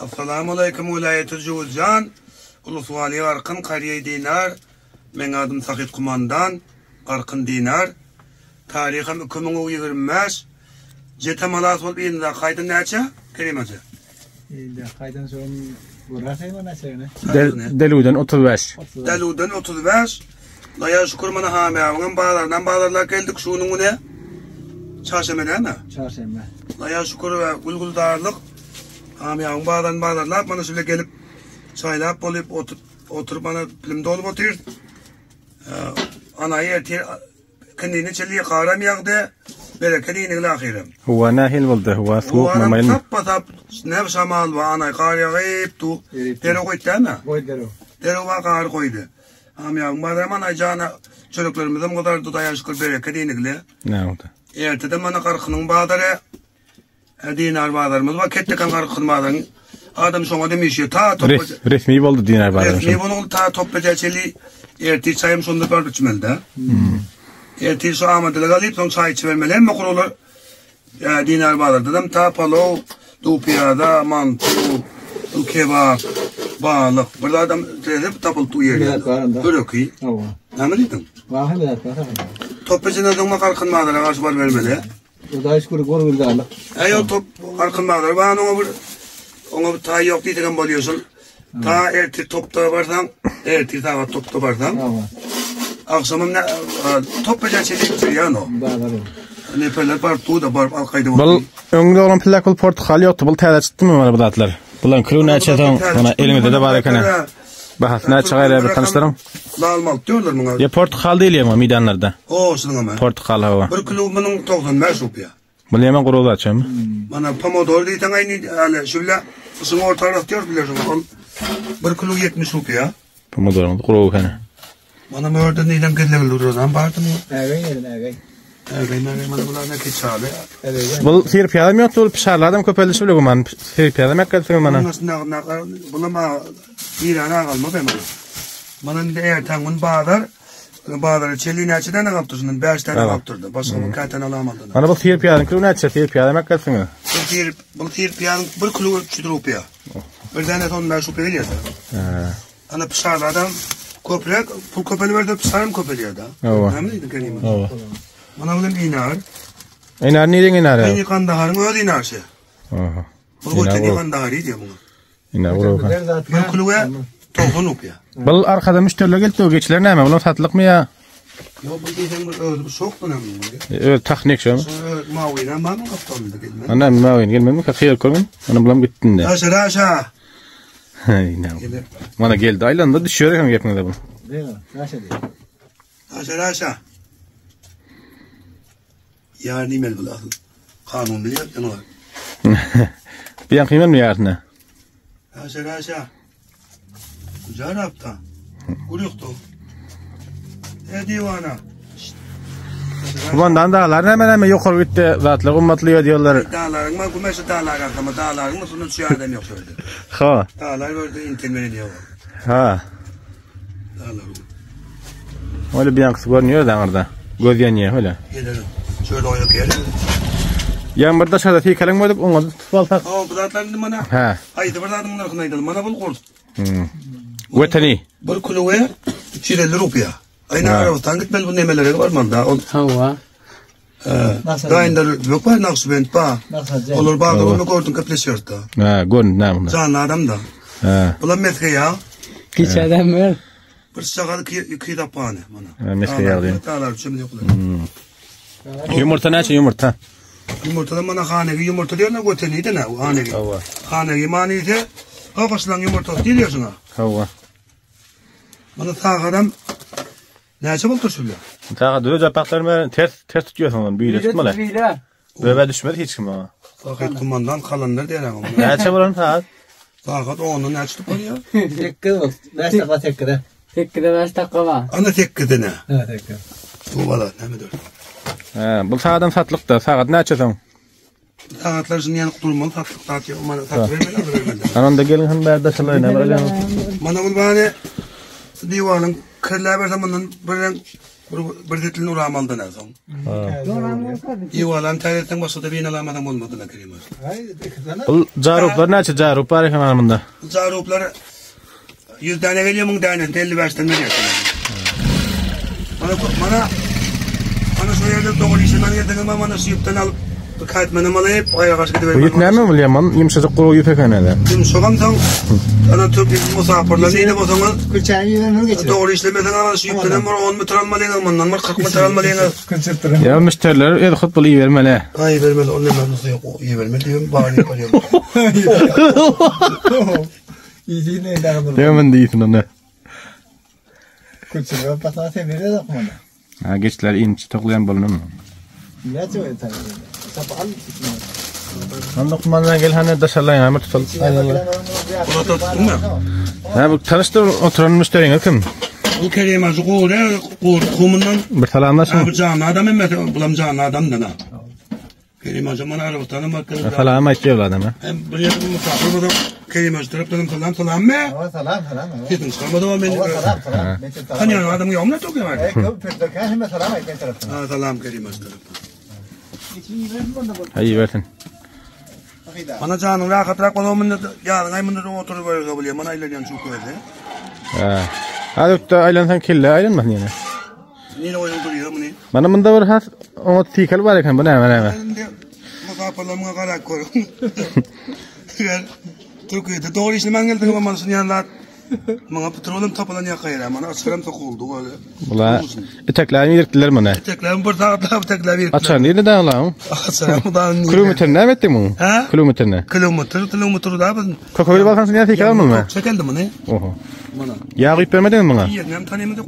Assalamu aleýkum welaýaty Jowuzjan, Uluswali Garkyn Karýeý Dinar, Meň adym Sahyt Kumandan, Garkyn Dinar. Taryham 2025. Jete malas bolup yzyňyza gaýdan näçe, Kerim hoja? Indi gaýdan soň göräýseň näçegini. Deluden 35. Deluden 35. Laýa şükür mana Hamyýawyňam bazaryndan bazarlap geldik şunuň güne. Çarşenbe näme? Çarşenbe. Laýa şükür we gül-gülzarlyk. Hamyýawyň bazaryny bazarlap mana şeýle gelip çaýlap bolup oturyp oturyp mana pilim dolup otyr. Anaýy ertir Kinini çili garam ýagdy, bereket inigli ahyrym. Howa nähili boldy? Howa sowukmy, maýylmy? Sap-sap, näme şamal bar, anaý gar ýagyp du. Derek goýdy dämi? Goýdy derek. Derek bar, gar goýdy. Hamýagyň bazaram anaý jana, çöreklerimizem gyzardy, Hudaýa şükür, bereket inigli. Näme boldy? Ertede mana Garkynyň bazary. Dinar bazarymyz bar. Ketdekan Garkyn bazaryň adam şoňa da mişýär. Ta top Res, resmi boldy dinar bazary. Resmi boldy ta top çeli ertir çaýym şonda baryp içmeli da. Hmm. Ertir şu amadylyk alyp soň çaý içibermeli. Hemme gurulur. Dinar bazarda ta palaw, dupiyada, mantu, kebap, balyk. Bir adam tezip tapylyp du ýerde. Böreki. Näme diýdiň? Wah, bir zat bar. Top içinde soň Garkyn bazara garşy baryp bermeli. Hudaý şükür gor gülzarlyk. Äý ol top Garkyn bazary bar oňa bir oňa bir taý ýok diýsegem bolýar şol. Ta ertir topda barsaň, ertir sagat topda barsaň. Agşamam ne top bilen çelip bitirýän o. Neperler baryp dur da baryp al gaýdyp. Bul öňde bolan plak bul portakal ýokdy. Bul täze çykdymy mana bu zatlar? Bularyň kilo näçe soň mana eliňizde-de bar ekeni. Bahasy näçe gaýra bir tanyşlaryň? Lalmalt diýerler muňa. Ýa portakal diýilýär muňa meýdanlarda. O, şunuň hem. Portakal hawa. Bir kilo munuň 95 rupiýa. Bul ýeme gurul açamy? Mana pomidor diýseň aýny hali şu bile şuň ortarak diýer bile şuň. Ol bir kilo 70 rupiýa. Pomidoryň gurul ekeni. Mana mörde neden gizlegli duran bardy mı? Ägeý ýerin ägeý. Ägeý mägeý mana bular ne keçaly. Bul sir pyýadam ýokdy, bul pişarladam köpeldi şu bile güman. Sir pyýadam ekgelsiňiz mana. Bular ma Irana galma be mana. Mana indi erten gün bazar. Bazara çeli näçe tane galypdyr şundan? 5 tane galypdyrdy. Başga bir käten alamaldy. Mana bu sir pyýadyň kilo näçe sir pyýadam ekgelsiňiz? Bu sir, bu sir pyýadyň bir kilo 300 rupiýa. Bir tane son 5 rupiýa gelýär. He. Ana pişarlardan köpräk pul köpeliberdi, pişaram köpelýär da. Hawa. Näme diýdiň Kerim? Hawa. Mana bilen inar. Inar nirden inar? Eni Kandaharyň öz inarşy. Aha. Bu göteni Kandahary diýýär muňa. Ine urug. Bir külüge 90 rupiýa. Bul arkada müşderiler gelip dur, geçiler näme? Bular satlykmy ýa? Ýok, bu diýseň bir özi bir şokdan hem. Öz tahnik şomy? Mawina mamy gapdalynda gelmedi. Ana mawin gelmedi mi? Hyýal görgün. Ana bulam gitdi indi. Aşa aşa. Hey, ne? Mana geldi aýlandy düşüyor eken gepiňize bu. Aşa diýip. Aşa aşa. Ýar diýmeli bu asyl. Kanun bilýär ýa bar. Bir ýan kıymen mi ýaryna? Aşa aşa. Jarapda. Gurukdu. E diwana. Kumandan daglar näme näme ýokary gitdi, zatlar gymmatlaýar diýýärler. Daglaryň ma gümeşi daglar artama daglaryň üstüne düşýän adam ýok şöyle. Ha. Daglar gördü internet ýok. Ha. Öyle bir yankısı görünüyor da aňyrda. Göz ýanýar öyle. Gelelim. Şöyle oýak ýeri. Ýan bir daşarda teýkeliň boldup, oňa tutup alsak. O bu zatlar indi mana. He. Haýsy bir zadyň nyrhyny aýdaly. Mana bul gurt. Hmm. Wetani. Bir kiloya 350 rupiýa. Aýna Arabystan gitmeli bu nemelere barmaly da. Ol Hawa. Gaýynlar yok bar Nakşibend ba. Olar bazar onu gördün köpleşýär da. Ha, görün näme bunda. Janly adam da. Ha. Bular mesge ýag. Kiçi adam ber. Bir şagaly ki iki tapany mana. Ha, mesge ýag diýen. Dağlar üçin ýoklar. Ýumurta näçe ýumurta? Ýumurtada mana hanegi ýumurta diýerler göteniydi ne hanegi. Hawa. Hanegi manysy gogaşlaň ýumurtasy diýilýär şuna. Hawa. Mana sagadam Näçe bolupdyr şular? Sagat öz japaklar ters ters tutýarsyň ony büýle tutmaly. Büýle. Böbe düşmez hiç kim oňa. Sagat kumandan kalanlar diýer oňa. Näçe bolan sagat? Sagat 10-dan näçe tutup barýar? 8 bol. 5 dakika 8-de. 8-de 5 dakika bar. Ana 8-de ne? Ha 8. Bu bala näme diýer? He, bu sagadam satlykda. Sagat näçe soň? Sagatlar şunu ýanyk durmaly satlyk zat ýok. Mana satyp bermeli, alyp bermeli. Ana onda gelin hem bärde şolaý näme bolýar? Mana bul bany diwaryň kirläp berse mundan bir reňk. Bir, bir zetlini uramaldan soň. Diwalan täze etseň başga-da bina alamasaň bolmaz da Kerim aga. Ay, ikisine. Bul jaruplar näçe jarup bar eken munda? Bu Jaruplar 100 tane geliyor, 1000 tane 55'ten veriyor. Bana bana bana şu yerde doğru işinden yerden ama bana şu yükten alıp bir kayıtmanı alayıp ayağa karşı Bu gidivermem. ýüp näme bolýar? Man ýumşajyk guru ýüp eken edi. Yumuşakam soň ana Türk musafirler neydi bolsaňyz Külçenin yüzüne geçirir. doğru işlemesen ama şu yükten bir 10 metre almalyňyz, bundan bir 40 metre almalyňyz. Külçürtürüm. Ya müşteriler el hut bul ibermeli. Ay vermez, onu ben nasıl yok, iyi vermez diyorum, bari yapıyorum. İyiliğine ilahı Demin diýsin onu. Külçürtürüm. Patlağı temizle de kumanda. Ha geçler inçi toklayan bolunmy? Ne çöğü tabii. Sap al. Han dokmandan gel hani daşarlan ýa tutal. Ulan tuttun mu? Ha bu tanışdyr oturan müşteriňiz kim? Bu Kerim Hacı Kuğru, Kuğru kumundan Bir salamlaşın. Abi canlı adam emmi, bulam canlı adam da na. Kerim Hacı bana arabatanın bakın. Salam aýtdy evladım. Hem buraya bir misafir buldum. Kerim Hacı taraftan salam salam mı? Hava salam salam. Dedim çıkarmadı o beni. Hava salam salam. Ben salam. Hani yani adamı yağmur tokuyor var. Ey köp pürdöken hemen salam ayt ben taraftan. Ha salam Kerim Hacı taraftan. Ha iyi versin. Bana canım rahat rahat bana mında yarın ay mında oturup böyle kabul Bana ilerleyen çok öyle. Ha. Hadi ötde aylansan kelle aylanmasın ýene. Niye oyun duruyor bunu? Mana munda bir has oňa tikel bar eken bu näme näme. Şimdi misafirlerime karak koyun. Eğer Türkiye'de doğru işlemen geldi ama manasını yanlar. Bana petrolüm tapılan yakayır. Bana asırım sokuldu öyle. Bula eteklerini ýertdiler mana. Teklerim bir saat daha tekler bir. Açan neydi da lan? Açarım da. Kilometre näme etdi mu? Ha? Kilometre. Kilometre, kilometre daha ben. Kokoyla bakan sen tikel almadın mı? Çekeldim bunu. Oho. Bana. Ýag ýüp bermedin mi muňa? Yerine tanıyamadım.